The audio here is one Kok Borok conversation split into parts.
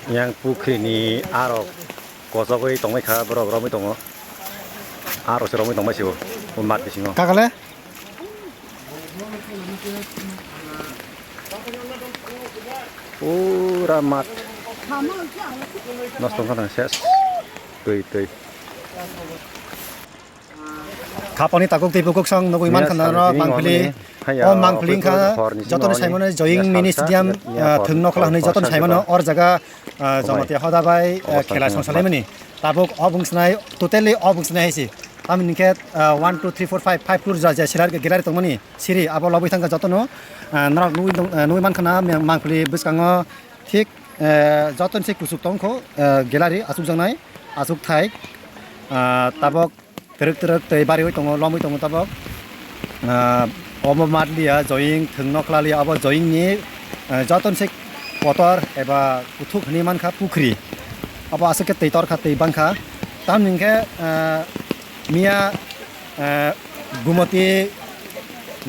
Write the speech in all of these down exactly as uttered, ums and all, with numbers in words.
Yang pukhri ni arok kochogwi tongmai kha, borok romwi tongo. Arok se romwi tongmai se bo, o mat bisingo. Kakale? Pura mat. Nosto wngkha tong ses. Twi, twi. Khapani takuk tei bukuk song nugwi mankha norok mangpili. O mangpili wngkha jotoni saimano joying mini stadium, thwng nokla hwnwi jotoni saimano or jaga, ah, Jamatia hoda bai, ah, khela song salaimani. Tabuk o bung snai, totally o bung snai hai se. Tamni hwnkhe, ah, one, two, three, four, five, five floor ja, ja, selar gallery tongmani siri abo lobwi thangkha jotono, ah, norok nugwi tong, ah, nugwi mankha na mangpili bwskango thik, eh, jotoni se kuchuk tongkho, eh, gallery achukjaknai, achukthai, ah, tabok. Twrwk twrwk twi bariwi tongo, lomwi tongo tabok. Ah, omo matliya joying thwngno khlaliya, abo joyingni, ah, jotono se kotor eba kuthuk hwnwi mankha pukhri. Abo aswk khe twi torkha, twi bangkha. Tamni hwnkhe, ah, miya, ah, Gumoti,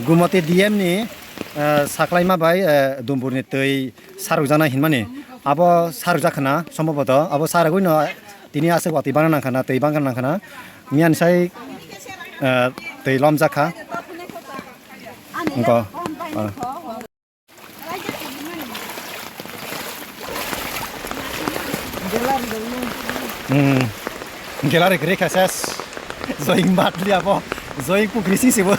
Gumoti D M ni, ah, saklaima bai, ah, Dumburni twi sarwkjaknai hinmani. Abo sarwkjak khna, sombhoboto. Abo sarwgwino tini aswk watwi bana nangkha na, twi bangkha nangkha na. Miyani sai, eh, twi lomjak kha. Wngkha. Ah. Hmm. Gallery kwrwi kha ses. Joying matliya bo. Joying pukhri sing se bo.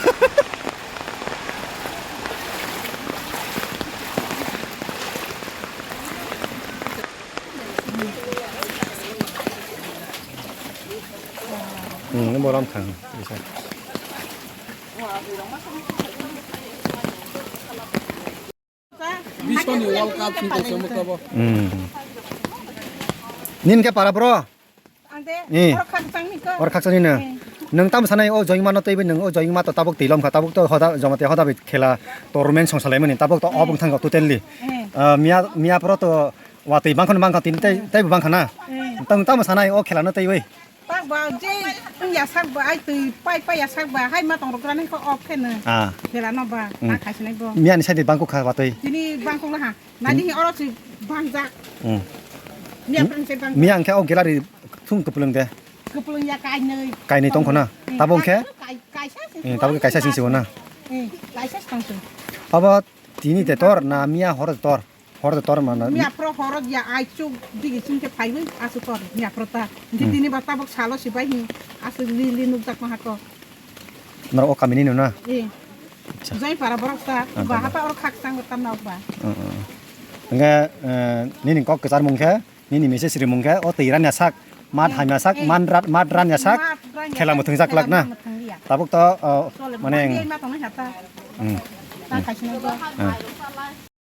Hmm, bo rom kha. Biskoni World Cup sing tong se muka bo. Hmm. Nini khe para bro? Ang de, eh. Oro khakchang ni ko. Oro khakchang ni no. Eh. Nwng tamo sanai o joying mano tei nwng o joying ma to tabuk twi lom kha, tabuk to hoda, Jamatia hoda bai khela tournament song salaimani, tabuk to o bwkhang totally. Eh. Ah, miya, miya pro to watwi bangkha bangkha tini tei, tei bangkha na. Eh. Nwng tamo sanai o khela no tei bai. Tak ba je wng ya sak ba, ai twi pai pai ya sak ba, hai ma tong rok rani ko off khe no. Ah. Khela no ba, hmm, ta khai sinai bo. Miya ni side bangkuk kha watwi. Tini bangkuk la ha. Nadi hi oro si bangjak. Hmm. Miya pang se bang. Miya ang khe o gallery thung kwplwng de. Kwplwng ya kainwi. Kainwi tong kho na. Hmm. Tabuk khe? Kai-, kaisa si. Hmm, tabuk khe kaisa sing si bo na. Hmm, kaisa si tong si. Abo tini te tor na miya hor te tor? Hor de tor mana. Miya pro horo ya ai chuk digi ching ke phaiwi asu tor miya pro ta. Di, hmm, dini ba tabok salo si bai hi asu li, li nukjak ma hako. Nor o kamini no na? Eh. Acha. Jai para borok ta, ah, ba ta hapa oro khak chang tam na ba. Hmm, hmm. Nge, eh, nini kok kechar mung khe, nini message ri mung khe, o twi ran ya sak, mat, eh, hamya sak, eh, man rat, mat ran ya sak, mat ran ya khela sak, muthung jak khela lak na. Muthung ya. Tabuk to, oh, chole, mane, ma tong na ta. Hmm. Ta khai sini ba. Ah.